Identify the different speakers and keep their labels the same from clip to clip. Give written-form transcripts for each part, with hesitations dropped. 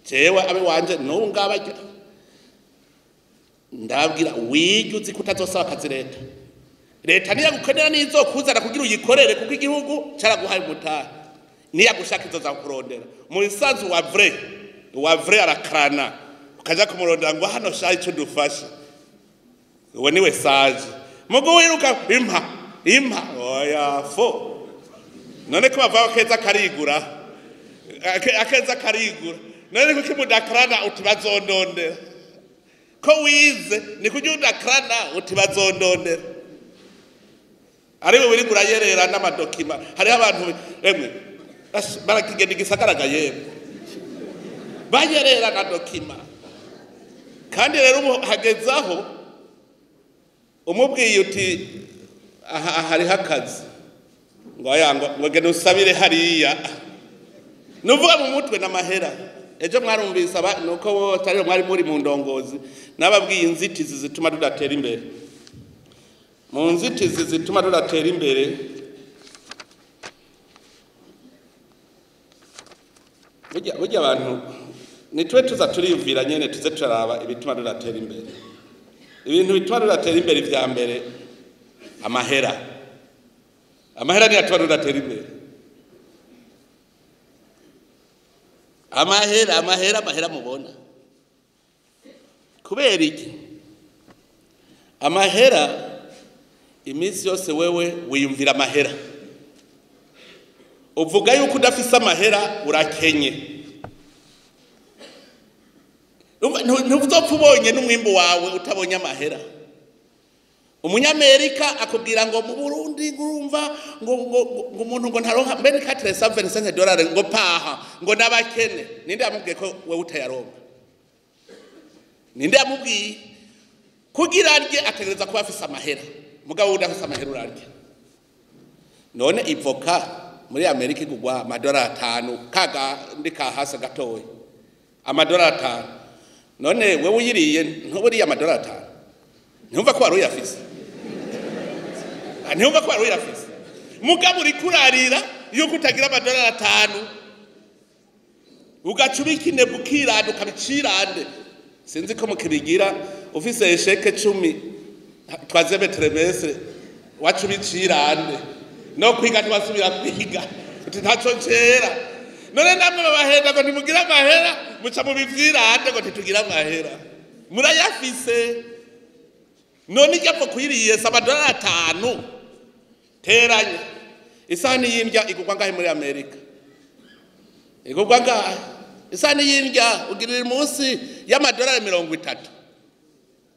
Speaker 1: Jewe abe wanje n'ubu ngaba ndabwira wige uzi ko utazosaba akazi leta. Leta niyagukenera nizokuzana kugira uyikorere kuko igihugu caraguhaye umutahe. Niyagushaka izoza kukurondera. Mu bisanzwe wa vrai arakarana. Ukaja kumurondera ngo hano shayi ico dufasha. Uwo niwe sage. Mugo wiruka impa impa oya fo. None ko bava akeza karigura. Akeza karigura. None kuki mudakarana uti bazondondera. Ko wize ni kuki udakarana uti bazondondera. Ariwe wiri kurayerera n'amadokima. Hariho abantu emwe barakigenda igisagaraga yemwe. Bayerera na dokima. Kandi rero hagezaho umubwiye uti aha hariho akazi ngo aya ngo genda usabire hariya. Nuvuga mu mutwe n'amahera. Ejo mwarumvise nuko bo tari mwari muri mu ndongozi nababwiye inzitizi zituma tudatera imbere. Mu nzitizi zituma tudatera imbere burya abantu nitwe tuza turiyumvira nyene tuze turaraba ibituma tudatera imbere. Ibintu bituma tudatera imbere vya mbere amahera. Amahera niyo atuma tudatera imbere. Amahera amahera amahera mubona. Kubera iki? Amahera iminsi yose wewe wiyumvira amahera. Uvuga yuko udafise amahera urakenye. Ntuzopfa ubonye n'umwimbu wawe utabonye amahera. Umunyamerika akubwira ngo mu Burundi urumva ngo umuntu ngo ntaronka mbere $475 ngo paha ngo nabakene. Ninde yamubwiye ko wewe utayaronka? Ninde yamubwiye? Kugira arye ategereza kuba afise amahera. Mugabo udafise amahera urarya. None ivoka muri Amerika igugwa $5 kaga ndika hasi gatoya. $5. None wewe uyiriye ntuburiye $5. Ntumva ko wari uyafise. Ntumva ko wari uyafise. Mugabo uri kurarira yuko utagira $5. Ugacubika inebwe ukiranda ukabicirande. Sinzi ko mukibigira ufise esheke 10 troisième trimestre wacubicirande. No kwiga ntibasubira kwiga. Uti ntaco ncera. None namwe babahenda ngo ntimugira amahera muca mu bivyirande ngo ntitugira amahera. Murayafise. None ijya kuyiriye $5. Teranye. Isahani y'indya igurwa ngahe muri Amerika? Igurwa ngahe? Isahani y'indya ugirira munsi $30.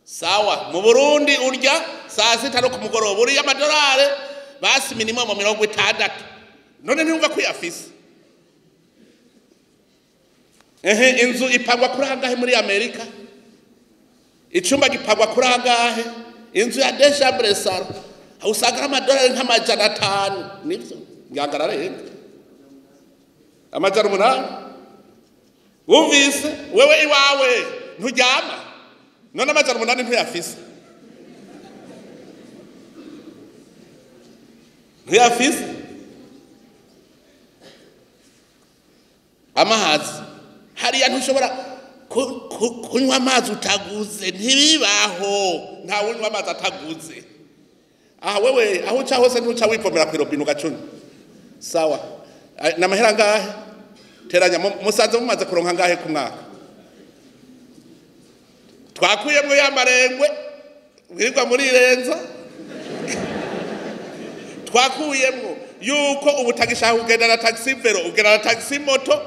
Speaker 1: Sawa, mu Burundi urya saa 6 no ku mugoroba uriya $, basi minimum 60. None ntiyumva ko yafise. Ehe, inzu ipangwa kuri angahe muri Amerika? Icumba gipangwa kuri angahe? Inzu ya deux chambres salon usanga $500. Nivyo ngangararenga 800. Wumvise wewe iwawe nturyama. None 800 ntuyafise. Ntuyafise. Amazi hariya ntushobora kunywa amazi utaguze, ntibibaho. Nta unywa amazi ataguze. Aha wewe aho uca hose ntuca wivomera ku robine ugacunya. Sawa. Namahera ngahe? Teranya musanze mumaze kuronka ngahe ku mwaka? Twakuyemwo ya marengwe wirirwa muri Renza. Twakuyemwo yuko ubutagishaka kugenda na taxi vero ugenda na taxi moto.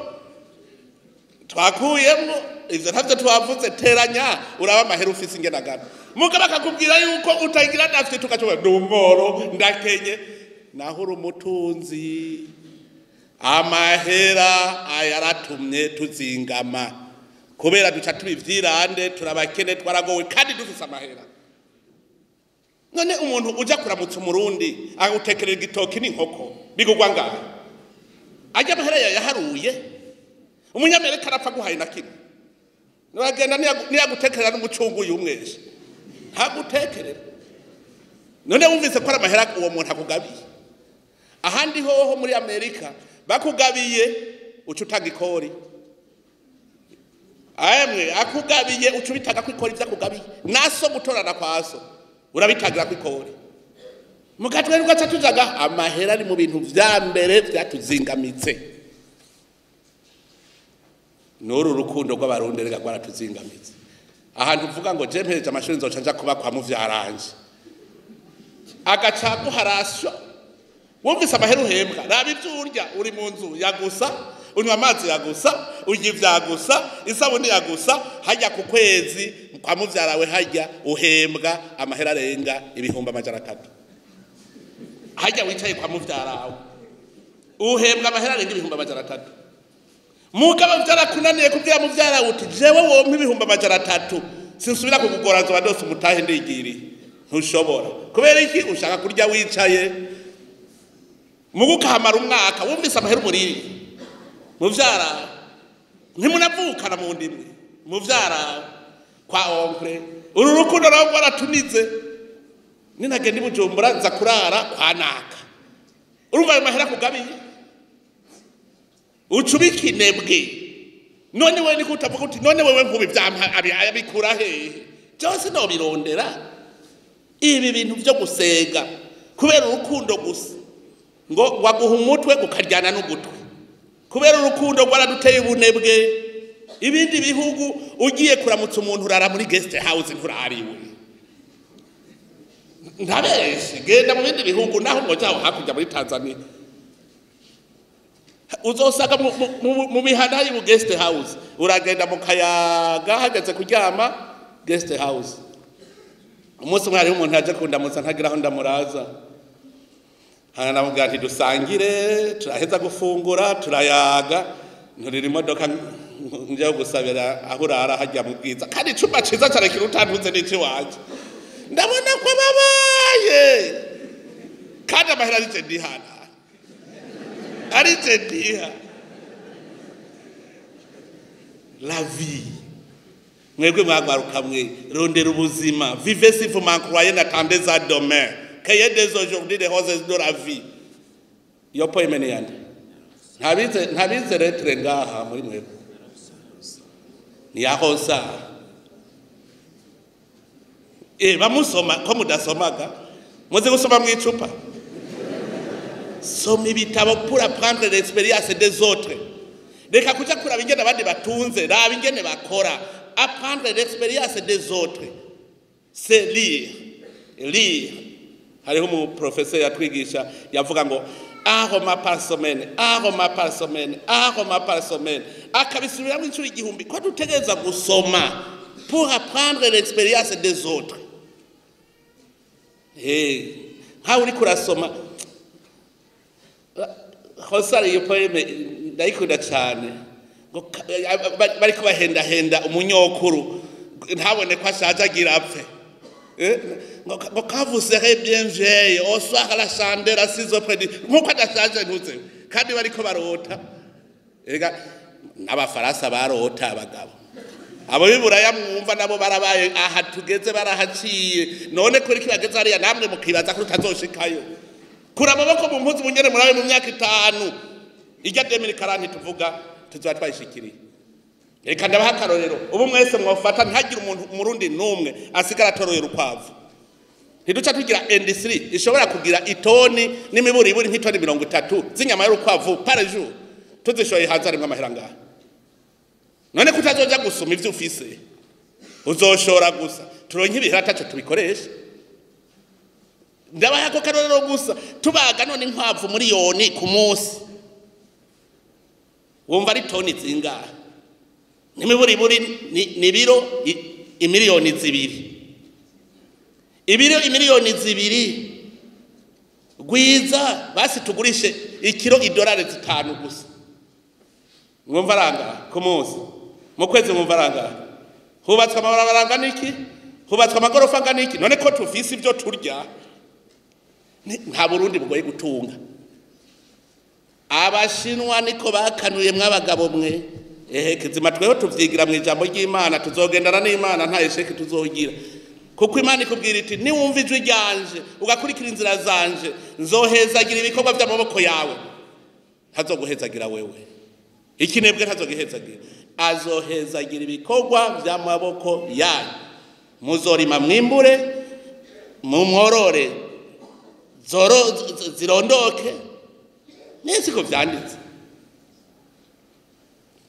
Speaker 1: Twakuyemwo ivyo ntavyo twavuze. Teranya uraba amahera ufise ingenagana. Mugabo akakubwira yuko utagira nafite tukacoba ndumoro ndakenye. Naho uri umutunzi. Amahera ayaratumye tuzingama. Kubera duca tubivyirande turabakene twaragowe kandi dufise amahera. None umuntu uja kuramutsa umurundi agutekerera igitoki n'inkoko bigugwa ngahe? Ajya amahera yayaharuye. Umunyamerika arapfa guhaye na kimwe. Nuragenda niyagutekerera n'umucungu yumweshe. Ntagutekerera. None wumvise ko ari amahera uwo muntu akugabiye. Ahandi hoho muri Amerika bakugabiye uca utanga ikori. Amwe akugabiye ucubitaga kwikora ivyo akugabiye naso gutorana kwaso urabitagira kwikora mukatwe rwa tujaga amahera ari mu bintu vya mbere vyatuzingamitse. Nuru rukundo rw'abarundi rega rwaratuzingamitse. Ahantu uvuga ngo je mpereje amashuri nzoca nja kuba kwa muvyaranje agaca guharasyo wumvise amahera uhembwa raba ivyo urya uri mu nzu yagusa unywa amazi yagusa urya ivyagusa isabuni yagusa hajya ku kwezi kwa muvyarawe hajya uhembwa amahera arenga 300,000 hajya wicaye kwa muvyarawe uhembwa amahera arenga 300,000. Mugabo vyarakunaniye kubwira muvyarawe uti jewe wompa 300,000 sinsubira kugugora nzoba ndose umutahe ndigiriye. Ntushobora kubera iki ushaka kurya wicaye mugukamara umwaka wumvise amahera umuriri muvyara ntimunavukana mu ndimwe muvyara kwa onkre uru rukundo nawe rwaratunize ninagenda i Bujumbura nza kurara kwa naka urumva ayo mahera kugabiye ucubikinebwe none wewe niko utavuga uti none wewe nkubi vyampa abikura hehe byose no birondera ibi bintu byo gusega kubera urukundo gusa ngo waguha umutwe gukaryana n'ugutwe kubera urukundo rwaraduteye ubunebwe. Ibindi bihugu ugiye kuramutsa umuntu urara muri guest house nturariwe ntabeshe genda mu bindi bihugu naho ngo jaho hakurya muri Tanzania uzosanga mu mihana y'u guest house uragenda mu kayaga hageze kuryama guest house. Umunsi umwe hariho umuntu yaje kundamutsa ntagira aho ndamuraza hana namubwira nti dusangire turaheza gufungura turayaga nturira imodoka njya gusabira aho urara hajya mu bwiza kandi icumba ciza cyane kirutantuze n'ici wanje ndabona ko babaye kandi amahera arije ndihana arije ndiha la vie. Mwebwe mwagwaruka mwe rondera ubuzima vivez si vous m'en croyez n'attendez à demain cueillez dès aujourd'hui des roses de la vie. Iyo poème ni yande ntabize lettre ngaha muri mwebwe ni ya Rosa bamusoma ko mudasomaga muze gusoma mwicupa soma ibitabo pour apprendre l'expérience des autres. Reka kuja kuraba ingene abandi batunze raba ingene bakora. Apprendre l'expérience des autres c'est lire lire. Hariho umu professeur yatwigisha yavuga ngo un roman par semaine, un roman par semaine, un roman par semaine akabisubiramo inshuro 1000 ko dutegereza gusoma pour apprendre l'expérience des autres. Nkawe uriko urasoma Hosari iyo poème ndayikunda cyane ngo bariko bahendahenda umunyokuru ntabone ko ashaje agira apfe ngo quand vous serez bien vieille au soir à la chandelle assise auprès du nkuko adashaje ntuze kandi bariko barota. Erega n'abafaransa barota abagabo abo biburaya mwumva nabo barabaye aha tugeze barahaciye none kuri kibageze hariya namwe mukibaza ko tutazoshikayo. Kura amaboko mu mpuzu munyere murabe mu myaka 5 ijya 2040 tuvuga tuzoba twayishikiriye. Reka ndabaha akarorero ubu mwese mwofata ntagire umuntu umurundi numwe asigara atoroye urukwavu. Ntiduca tugira industry ishobora kugira itoni n'imiburiburi nk'itoni 30 z'inyama y'urukwavu par jour tuzishoye hanze arimwe amahera ngaha. None kutazoja gusoma ivyo ufise uzoshora gusa turonke ibihera ataco tubikoresha. Ndabaha ko karorero gusa tubaga none inkwavu miliyoni ku munsi wumva ari toni zingahe n'imiburiburi ni biro imiliyoni 2 ibiro imiliyoni 2 gwiza basi tugurishe ikiro idolari 5 gusa mwumva aranga ku munsi mu kwezi mwumva aranga hubatswe amabarabara angana iki hubatswe amagorofa angana iki none ko tufise ivyo turya nta Burundi bugoye gutunga. Abashinwa niko bakanuye mw'abagabo mwe ehe kizima tweho tuvyigira mu ijambo ry'Imana tuzogendana n'Imana nta esheke tuzogira kuko Imana ikubwira iti niwumva ijwi ryanje ugakurikira inzira zanje nzohezagira ibikorwa by'amaboko yawe ntazoguhezagira wewe ikinebwe ntazogihezagira. Azohezagira ibikorwa vy'amaboko yanyu. Muzorima mwimbure, mumworore zoro zirondoke. Nisi ko vyanditse.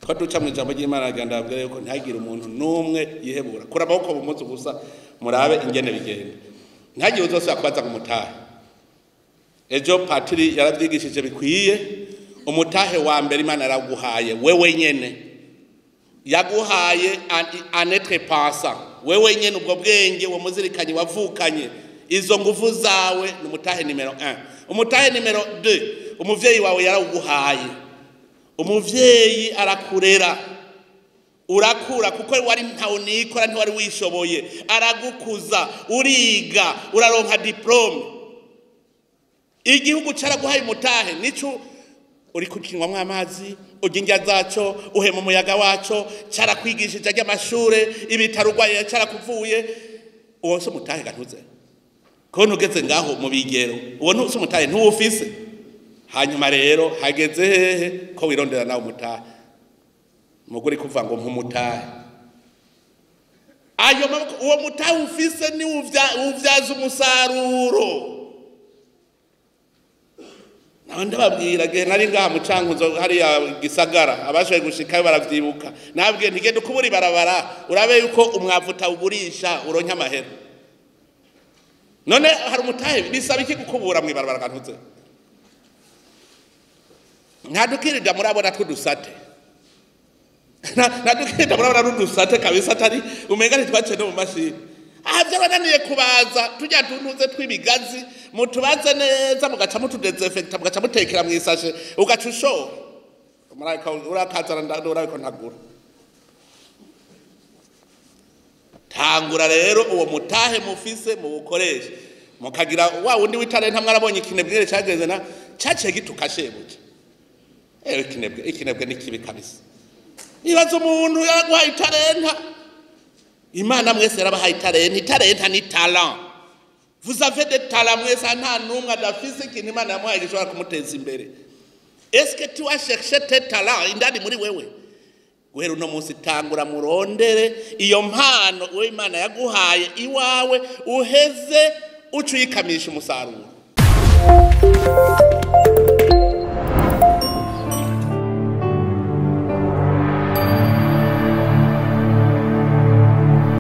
Speaker 1: Ko duca mu ijambo ry'Imana agenda abwira yuko ntihagire umuntu n'umwe yihebura. Kura amaboko mu mpuzu gusa murabe ingene bigenda. Ntihagire uzosubira kubaza ngo umutahe. Ejo patiri yaravyigishije bikwiye. Umutahe wa mbere Imana yaraguhaye wewe nyene. Yaguhaye un être pensant. Wewe nyene ubwo bwenge wo muzirikanye wavukanye. Izo nguvu zawe ni umutahe nimero 1. Umutahe nimero 2, umuvyeyi wawe yarawuguhaye. Umuvyeyi arakurera, urakura kuko wari ntawo nikora, ntiwari wishoboye, aragukuza, uriga, uraronka diplome. Igihugu caraguhaye umutahe, nico uri kukinwamwo amazi, urya indya zaco, uhema umuyaga waco, carakwigishije arya amashure, ibitaro urwaye carakuvuye. Uwo si umutahe gantuze. Ko ntugeze ngaho mu bigero, uwo ntusi umutahe ntuwufise. Hanyuma rero hageze hehe ko wirondera nawe umutahe. Muguri kuva ngo mpumutahe. Ayo maboko uwo mutahe ufise ni uvyaza umusaruro. Naho ndababwira ge nari ngaha mu Cankuzo hariya Gisagara, abashoboye gushikayo baravyibuka. Nabwiye nti genda ukubura ibarabara urabe yuko umwavu utawugurisha uronke amahera. None hari umutahe bisaba iki gukubura mw'ibarabara kantuze? Ntadukirida murabona twudusate. Ntadukirida murabona n'udusate kabisa atari umenga ntitwaciye no mu mashini. Aha vyarananiye kubaza tujya tuntuze twibigazi mutubaze neza mugaca mutudesinfecta mugaca mutekera mwisashe ugaca ushora. Murabiko urakazana ndabiko ntagura. Tangura rero uwo mutahe mufise muwukoreshe. Mukagira wa wundi w'italenta mwarabonye ikinebwe cageze na caciye gituka shebuja. Ikinebwe ni kibi kabisa. Ibaza umuntu yaraguhaye italenta. Imana mwese yarabahaye italenta. Italenta ni talent. Vous avez des talents mwese, nta numwe adafise ikintu Imana yamuhaye gishobora kumuteza imbere. Est-ce que tu as cherché tes talents indani muri wewe? Guhera uno munsi tangura murondere iyo mpano uwo Imana yaguhaye iwawe, uheze uce uyikamisha umusaruro.